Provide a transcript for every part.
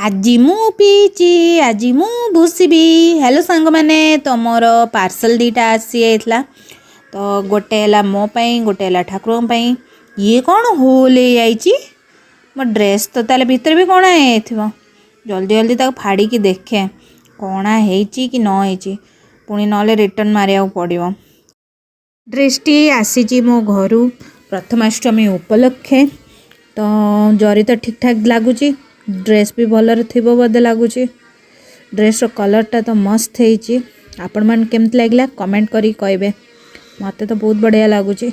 ଆଜି ମୁଁ ପିଇଛି, ଆଜି ମୁଁ ଭୁସିବି। ହ୍ୟାଲୋ ସାଙ୍ଗମାନେ, ତ ମୋର ପାର୍ସଲ୍ ଦୁଇଟା ଆସିଯାଇଥିଲା। ତ ଗୋଟେ ହେଲା ମୋ ପାଇଁ, ଗୋଟେ ହେଲା ଠାକୁରଙ୍କ ପାଇଁ। ଇଏ କ'ଣ ହୋଲ୍ ହେଇଯାଇଛି ମୋ ଡ୍ରେସ୍? ତ ତାହେଲେ ଭିତରେ ବି କ'ଣ ହେଇଯାଇଥିବ। ଜଲ୍ଦି ଜଲ୍ଦି ତାକୁ ଫାଡ଼ିକି ଦେଖେ କଣା ହେଇଛି କି ନ ହେଇଛି, ପୁଣି ନହେଲେ ରିଟର୍ଣ୍ଣ ମାରିବାକୁ ପଡ଼ିବ। ଡ୍ରେସ୍ଟି ଆସିଛି ମୋ ଘରୁ ପ୍ରଥମାଷ୍ଟମୀ ଉପଲକ୍ଷେ। ତ ଜରି ତ ଠିକ୍ଠାକ୍ ଲାଗୁଛି, ଡ୍ରେସ୍ ବି ଭଲରେ ଥିବ ବୋଧେ ଲାଗୁଛି। ଡ୍ରେସ୍ର କଲର୍ଟା ତ ମସ୍ତ ହେଇଛି। ଆପଣମାନଙ୍କୁ କେମିତି ଲାଗିଲା, କମେଣ୍ଟ କରିକି କହିବେ। ମୋତେ ତ ବହୁତ ବଢ଼ିଆ ଲାଗୁଛି।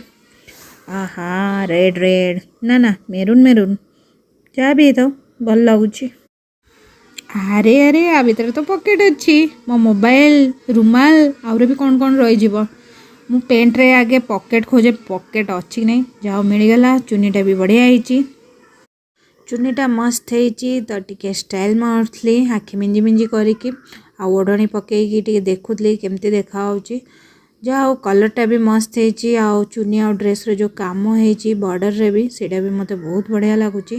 ଆହା, ରେଡ଼୍ ରେଡ଼୍, ନା ନା, ମେରୁନ୍ ମେରୁନ୍, ଯାହା ବି ହେଇଥାଉ ଭଲ ଲାଗୁଛି। ଆରେ ଆରେ, ଆ ଭିତରେ ତ ପକେଟ୍ ଅଛି। ମୋ ମୋବାଇଲ, ରୁମାଲ, ଆହୁରି ବି କ'ଣ କ'ଣ ରହିଯିବ। ମୁଁ ପେଣ୍ଟରେ ଆଗେ ପକେଟ୍ ଖୋଜେ, ପକେଟ୍ ଅଛି କି ନାହିଁ। ଯାହା ହଉ, ମିଳିଗଲା। ଚୁନିଟା ବି ବଢ଼ିଆ ହେଇଛି। ଚୁନିଟା ମସ୍ତ ହେଇଛି। ତ ଟିକେ ଷ୍ଟାଇଲ୍ ମାରୁଥିଲି ଆଖି ମିଞ୍ଜି ମିଞ୍ଜି କରିକି ଆଉ ଓଢ଼ଣୀ ପକେଇକି ଟିକେ ଦେଖୁଥିଲି କେମିତି ଦେଖାହେଉଛି। ଯାହା ହଉ, କଲର୍ଟା ବି ମସ୍ତ ହେଇଛି ଆଉ ଚୁନି ଆଉ ଡ୍ରେସ୍ର ଯେଉଁ କାମ ହେଇଛି ବର୍ଡ଼ରରେ ବି, ସେଇଟା ବି ମୋତେ ବହୁତ ବଢ଼ିଆ ଲାଗୁଛି।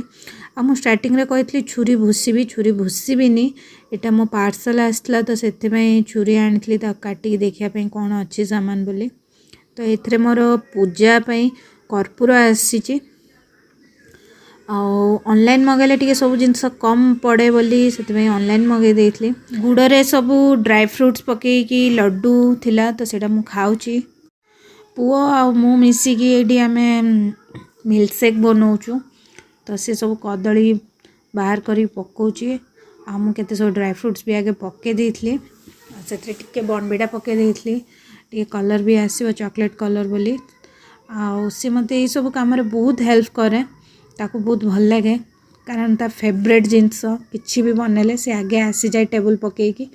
ଆଉ ମୁଁ ଷ୍ଟାର୍ଟିଂରେ କହିଥିଲି ଛୁରୀ ଭୁସିବି, ଛୁରୀ ଭୁସିବିନି। ଏଇଟା ମୋ ପାର୍ସଲ୍ ଆସିଥିଲା, ତ ସେଥିପାଇଁ ଛୁରୀ ଆଣିଥିଲି ତାକୁ କାଟିକି ଦେଖିବା ପାଇଁ କ'ଣ ଅଛି ସାମାନ ବୋଲି। ତ ଏଥିରେ ମୋର ପୂଜା ପାଇଁ କର୍ପୂର ଆସିଛି। ଆଉ ଅନଲାଇନ୍ ମଗାଇଲେ ଟିକେ ସବୁ ଜିନିଷ କମ୍ ପଡ଼େ ବୋଲି ସେଥିପାଇଁ ଅନଲାଇନ୍ ମଗାଇ ଦେଇଥିଲି। ଗୁଡ଼ରେ ସବୁ ଡ୍ରାଏ ଫ୍ରୁଟ୍ସ ପକେଇକି ଲଡ଼ୁ ଥିଲା, ତ ସେଇଟା ମୁଁ ଖାଉଛି। ପୁଅ ଆଉ ମୁଁ ମିଶିକି ଏଇଠି ଆମେ ମିଲ୍କସେକ୍ ବନଉଛୁ। ତ ସେ ସବୁ କଦଳୀ ବାହାର କରିକି ପକାଉଛି ଆଉ ମୁଁ କେତେ ସବୁ ଡ୍ରାଏ ଫ୍ରୁଟ୍ସ ବି ଆଗେ ପକାଇ ଦେଇଥିଲି। ଆଉ ସେଥିରେ ଟିକେ ବର୍ନଭିଟା ପକାଇ ଦେଇଥିଲି, ଟିକେ କଲର୍ ବି ଆସିବ ଚକୋଲେଟ୍ କଲର୍ ବୋଲି। ଆଉ ସେ ମୋତେ ଏଇସବୁ କାମରେ ବହୁତ ହେଲ୍ପ କରେ। ତାକୁ ବହୁତ ଭଲ ଲାଗେ, କାରଣ ତା ଫେଭରେଟ୍ ଜିନିଷ କିଛି ବି ବନେଇଲେ ସେ ଆଗେ ଆସିଯାଏ ଟେବୁଲ୍ ପକେଇକି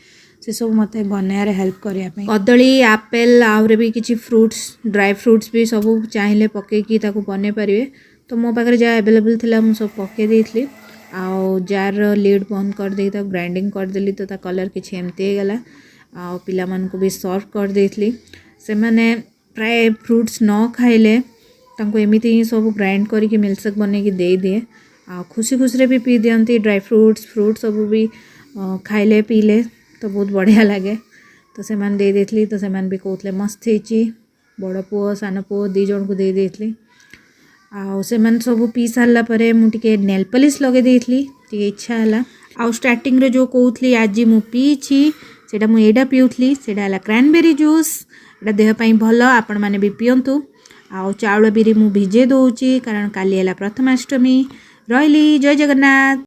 ସେସବୁ ମୋତେ ବନେଇବାରେ ହେଲ୍ପ କରିବା ପାଇଁ। କଦଳୀ, ଆପେଲ୍, ଆହୁରି ବି କିଛି ଫ୍ରୁଟ୍ସ, ଡ୍ରାଏ ଫ୍ରୁଟ୍ସ ବି ସବୁ ଚାହିଁଲେ ପକେଇକି ତାକୁ ବନେଇ ପାରିବେ। ତ ମୋ ପାଖରେ ଯାହା ଆଭେଲେବଲ୍ ଥିଲା, ମୁଁ ସବୁ ପକେଇ ଦେଇଥିଲି। ଆଉ ଜାର୍ର ଲିଡ଼୍ ବନ୍ଦ କରିଦେଇକି ତାକୁ ଗ୍ରାଇଣ୍ଡିଙ୍ଗ କରିଦେଲି, ତ ତା କଲର୍ କିଛି ଏମିତି ହେଇଗଲା। ଆଉ ପିଲାମାନଙ୍କୁ ବି ସର୍ଭ କରିଦେଇଥିଲି। ସେମାନେ ପ୍ରାୟ ଫ୍ରୁଟ୍ସ ନ ଖାଇଲେ ତାଙ୍କୁ ଏମିତି ହିଁ ସବୁ ଗ୍ରାଇଣ୍ଡ କରିକି ମିଲ୍କସେକ୍ ବନେଇକି ଦେଇଦିଏ ଆଉ ଖୁସି ଖୁସିରେ ବି ପିଇ ଦିଅନ୍ତି। ଡ୍ରାଏ ଫ୍ରୁଟ୍ସ, ଫ୍ରୁଟ୍ ସବୁ ବି ଖାଇଲେ ପିଇଲେ ତ ବହୁତ ବଢ଼ିଆ ଲାଗେ। ତ ସେମାନେ ଦେଇ ଦେଇଥିଲି, ତ ସେମାନେ ବି କହୁଥିଲେ ମସ୍ତ ହେଇଛି। ବଡ଼ ପୁଅ, ସାନ ପୁଅ ଦୁଇ ଜଣଙ୍କୁ ଦେଇ ଦେଇଥିଲି। ଆଉ ସେମାନେ ସବୁ ପିଇ ସାରିଲା ପରେ ମୁଁ ଟିକେ ନେଲ୍ ପଲିସ୍ ଲଗାଇ ଦେଇଥିଲି, ଟିକେ ଇଚ୍ଛା ହେଲା। ଆଉ ଷ୍ଟାର୍ଟିଂରେ ଯେଉଁ କହୁଥିଲି ଆଜି ମୁଁ ପିଇଛି, ସେଇଟା ମୁଁ ଏଇଟା ପିଉଥିଲି। ସେଇଟା ହେଲା କ୍ରାନବେରୀ ଜୁସ୍। ଏଇଟା ଦେହ ପାଇଁ ଭଲ, ଆପଣମାନେ ବି ପିଅନ୍ତୁ। ଆଉ ଚାଉଳ ବିରି ମୁଁ ଭିଜେଇ ଦେଉଛି, କାରଣ କାଲି ହେଲା ପ୍ରଥମାଷ୍ଟମୀ। ରହିଲି, ଜୟ ଜଗନ୍ନାଥ।